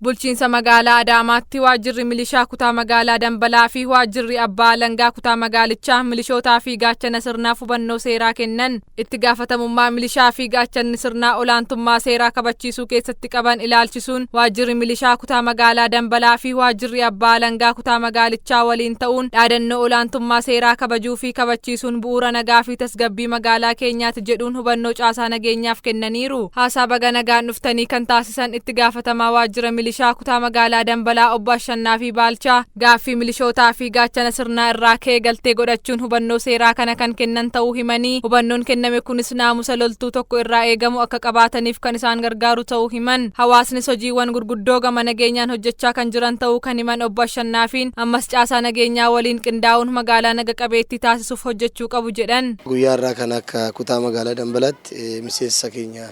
Bulchiinsa magaalaa Adaamaatti waajjirri milishaa kutaa magaalaa Dambalaa fi waajjirri abbaa alangaa kutaa magaalichaa milishootaa fi gaachana sirnaaf hubannoo seeraa kennan. Itti gaafatamummaa milishaa fi gaachanni sirnaa olaantummaa seeraa kabachiisuu keessatti qaban ilaalchisuun waajjirri milishaa kutaa magaalaa Dambalaa fi waajjirri abbaa alangaa kutaa magaalichaa waliin ta'uun dhaadannoo olaantummaa seeraa kabajuu fi kabachiisuun bu'uura nagaa fi tasgabbii magaalaa keenyaati jedhuun hubannoo caasaa nageenyaaf kennaniiru. Haasaa baga nagaan dhuftanii kan taasisan itti gaafatamaa waajjira milishaa kutaa magaalaa Dambalaa obbo Ashannaa fi Baalchaa gaaffii milishootaa fi gaachana sirnaa irraa ka'ee galtee godhachuun hubannoo seeraa kana kan kennan ta'uu himanii, hubannoon kenname kunis naamusa loltuu tokko irraa eegamu akka qabaataniif kan isaan gargaaru ta'uu himan. Hawaasnis hojiiwwan gurguddoo gama nageenyaan hojjechaa kan jiran ta'uu kan himan obbo Ashannaafiin ammas caasaa nageenyaa waliin qindaa'uun magaalaa naga qabeettii taasisuuf hojjechuu qabu jedhan. Guyyaa irraa kan akka kutaa magaalaa Dambalaatti miseensa keenya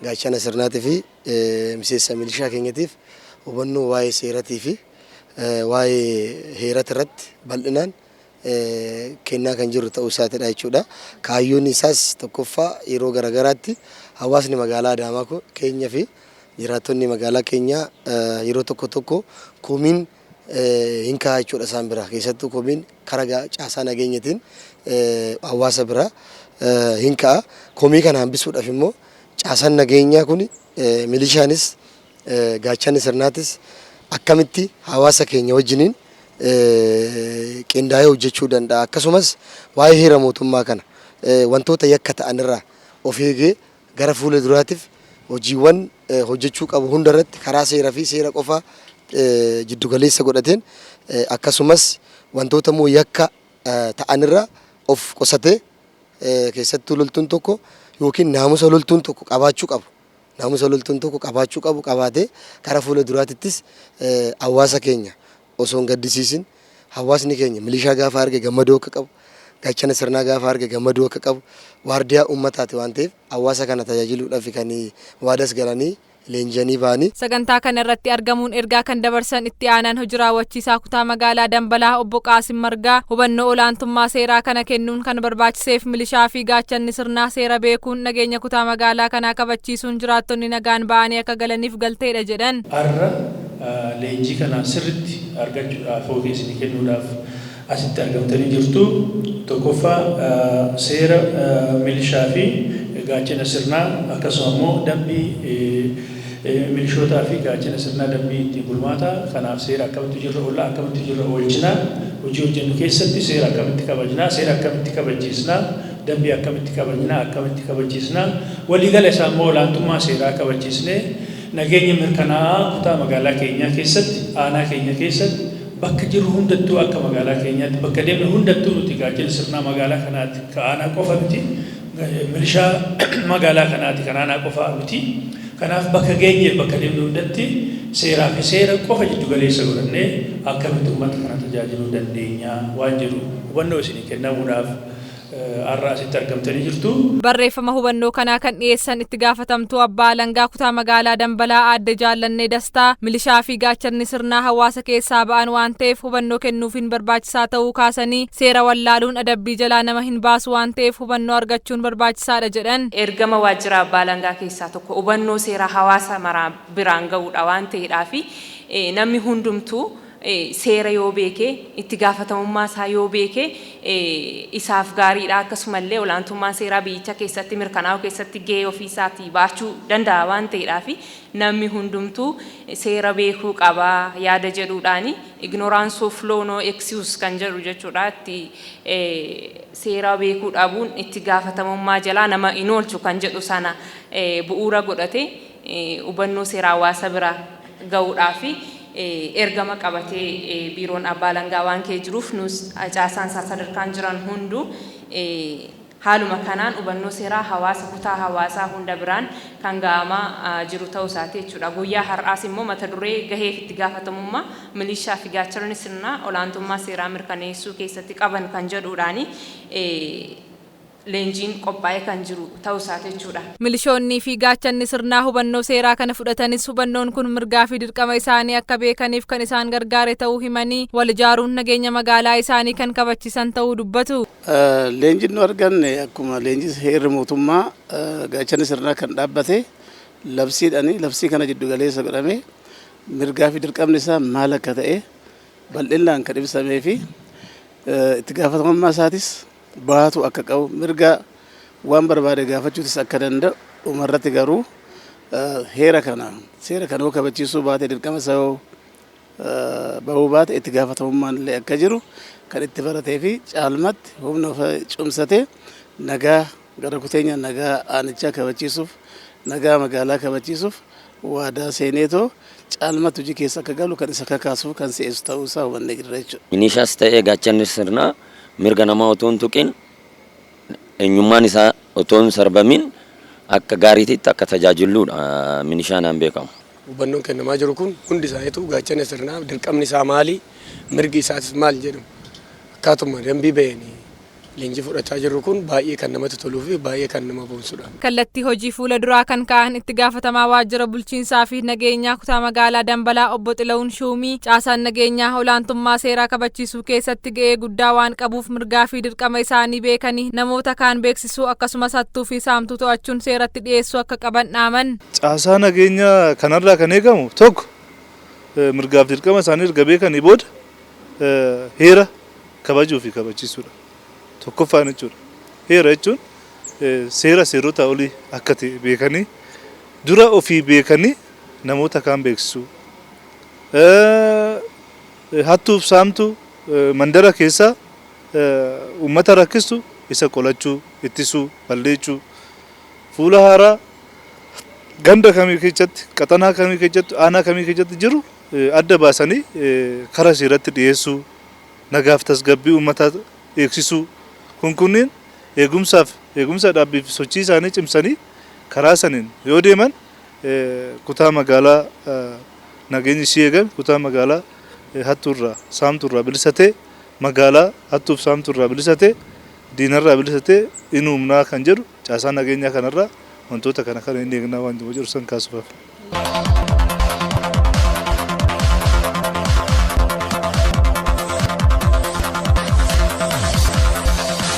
gaachana sirnaatii fi miseensa milishaa keenyatiif hubannoo waa'ee seeratii fi waa'ee heerata irratti bal'inaan kennaa kan jiru ta'uu isaatidha jechuudha. Kaayyoon isaas tokkoffaa yeroo garaagaraatti hawaasni magaalaa Adaamaa keenya fi jiraattonni magaalaa keenyaa yeroo tokko tokko komiin hin ka'a jechuudha isaan bira. Keessattuu komiin karaa caasaa nageenyatiin hawaasa bira hin ka'a. Komii kana hambisuudhaaf immoo caasaan nageenyaa kun milishaanis gaachanni sirnaatis akkamitti hawaasa keenya wajjiniin qindaa'ee hojjechuu danda'a. Akkasumas waa'ee heera mootummaa kana wantoota yakka ta'an irraa of eegee gara fuula duraatiif hojiiwwan hojjechuu qabu hundarratti karaa seeraa fi seera qofaa jiddugaleessa godhateen, akkasumas wantoota immoo yakka ta'anirraa of qusatee, keessattuu loltuun tokko yookiin naamusa loltuun tokko qabaachuu qabu. Naamusa loltuun tokko qabaachuu qabu qabaatee karaa fuula duraatittis hawaasa keenya osoo hin gaddisiisin, hawaasni keenya milishaa gaafa arge gammaduu akka qabu, gaachana sirnaa gaafa arge gammaduu akka qabu, waardiyaa uummataati waan ta'eef hawaasa kana tajaajiluudhaaf kan waadas galanii leenji'anii ba'anii. Sagantaa kana irratti argamuun ergaa kan dabarsan itti aanaan hojii raawwachiisaa kutaa magaalaa Dambalaa obbo Qaasim Margaa hubannoo olaantummaa seeraa kana kennuun kan barbaachiseef milishaa fi gaachanni sirnaa seera beekuun nageenya kutaa magaalaa kanaa kabachiisuun jiraattonni nagaan ba'anii akka galaniif galteedha jedhan. Har'a leenjii kana sirritti argachuudhaaf yookiin isinii kennuudhaaf asitti argamtanii jirtu. Tokkoffaa, seera milishaa fi gaachana sirnaa, akkasuma immoo dambii milishootaa fi gaachana sirnaa, dambii ittiin bulmaataa kanaaf seera akkamitti jirra oollaa, akkamitti jirra oolchinaa, hojii hojjennu keessatti seera akkamitti kabajnaa, seera akkamitti kabachiisnaa, dambii akkamitti kabajnaa, akkamitti kabachiisnaa, waliigala isaa immoo olaantummaa seeraa kabachiisnee nageenya mirkanaa'aa kutaa magaalaa keenyaa keessatti, aanaa keenya keessatti, bakka jirru hundattuu, akka magaalaa keenyaatti bakka deemne hundattuu, nuti gaachana sirnaa magaalaa kanaati, ka aanaa qofa miti, milishaa magaalaa kanaati, kan aanaa qofa miti. Kanaaf bakka geenyeef bakka deemnu hundatti seeraa fi seera qofa jiddu galeessa godhannee akkamitti uummata kana tajaajiluu dandeenya waan jedhu hubannoo isinii kennamuudhaaf har'a asitti argamtanii jirtu. Barreeffama hubannoo kanaa kan dhiyeessan itti gaafatamtuu abbaa alangaa kutaa magaalaa Dambalaa aadde Jaallannee Dastaa milishaa fi gaachanni sirnaa hawaasa keessaa ba'an waan ta'eef hubannoo kennuufiin barbaachisaa ta'uu kaasanii, seera wallaaluun adabbii jalaa nama hin baasu waan ta'eef hubannoo argachuun barbaachisaadha jedhan. Ergama waajjira abbaa alangaa keessaa tokko hubannoo seeraa hawaasa maraa biraan ga'uudha waan ta'eedhaaf, namni hundumtuu seera yoo beeke, itti gaafatamummaa isaa yoo beeke isaaf gaariidha. Akkasumallee olaantummaan seeraa biyyicha keessatti mirkanaa'uu keessatti gahee ofii isaatii baachuu danda'a waan ta'eedhaaf, namni hundumtuu seera beekuu qaba yaada jedhuudhaani, ignorance of law no excuse kan jedhu jechuudha. Itti seera beekuu dhabuun itti gaafatamummaa jalaa nama hin oolchu kan jedhu sana bu'uura godhate hubannoo seera hawaasa bira ga'uudhaafi ergama qabatee biiroon abbaa alangaa waan ka'ee jiruuf, nus caasaan isaa sadarkaan jiran hunduu haaluma kanaan hubannoo seeraa hawaasa kutaa hawaasaa hunda biraan kan ga'amaa jiru ta'uu isaati jechuudha. Guyyaa har'aas immoo mata duree gaheef itti gaafatamummaa milishaa fi gaachanni sirnaa olaantummaa seeraa mirkaneessuu keessatti qaban kan jedhuudhaani leenjiin qophaa'ee kan jiru ta'uu isaati jechuudha. Milishoonnii fi gaachanni sirnaa hubannoo seeraa kana fudhatanis hubannoon kun mirgaa fi dirqama isaanii akka beekaniif kan isaan gargaare ta'uu himanii, wal ijaaruun nageenya magaalaa isaanii kan kabachiisan ta'uu dubbatu. Leenjiin nu arganne akkuma leenjii heerri mootummaa gaachana sirnaa kan dhaabbate labsiidhaani, labsii kana jiddu galeessa godhame. Mirgaa fi dirqamni isaa maal akka ta'e bal'inaan kan ibsamee fi itti gaafatamummaa isaatis baatu akka qabu, mirga waan barbaade gaafachuutis akka danda'u, dhumarratti garuu heera kana, seera kana yoo kabachiisuu baate, dirqama isaa yoo bahuu baate, itti gaafatamummaan illee akka jiru kan itti baratee fi caalmatti humna cimsatee nagaa gara kuteenya, nagaa aanichaa kabachiisuuf, nagaa magaalaa kabachiisuuf waadaa seeneetoo caalmatti hojii keessa akka galu kan isa kakaasuuf, kan si'eessu ta'uu isaa hubannee jirra jechuudha. Milishaas ta'ee gaachanni sirnaa mirga namaa otoo hin tuqin, eenyummaan isaa otoo hin sarbamin, akka gaariitti akka tajaajilluudha milishaan beekamu. Hubannoon kennamaa jiru kun hundi isaaniitu gaachana sirnaa dirqamni isaa maali, mirgi isaatis maal jedhu akkaatuma dambii baheen leenjii fudhachaa jirru kun baay'ee kan namatti toluu fi baay'ee kan nama boonsudha. Kallattii hojii fuula duraa kan ka'an itti gaafatamaa waajjira bulchiinsaa fi nageenyaa kutaa magaalaa Dambalaa obbo Xila'uun Shuumii, caasaan nageenyaa olaantummaa seeraa kabachiisuu keessatti ga'ee guddaa waan qabuuf, mirgaa fi dirqama isaanii beekanii namoota kaan beeksisuu, akkasumas hattuu fi saamtuu to'achuun seeratti dhiyeessuu akka qaban dhaaman. Caasaa nageenyaa kanarraa kan eegamu tokko, mirgaaf dirqama isaanii erga beekanii booda heera kabajuu fi kabachiisuudha. Tokkoffaan jechuudha. Heera jechuun seera seerota olii akka ta'e beekanii, dura ofii beekanii namoota kaan beeksisuu. Hattuuf saamtuu mandara keessa uummata rakkistu isa qolachuu, ittisuu, balleessuu, fuula haaraa ganda kamii keessatti, qaxanaa kamii keessatti, aanaa kamii keessatti jiru adda baasanii karaa seeratti dhiyeessuu, nagaaf tasgabbii uummataa eegsisuu, kun kunneen eegumsaaf eegumsa dhaabbii fi sochii isaanii cimsanii karaa saniin yoo deeman, kutaa magaalaa nageenyi ishii eegame, kutaa magaalaa hattuurraa saamtuurraa bilisa ta'e, magaalaa hattuuf saamtuurraa bilisa ta'e, diinarraa bilisa ta'e in uumnaa kan jedhu, caasaa nageenyaa kanarraa wantoota kana kan inni eegnaa waan jiru san kaasuuf.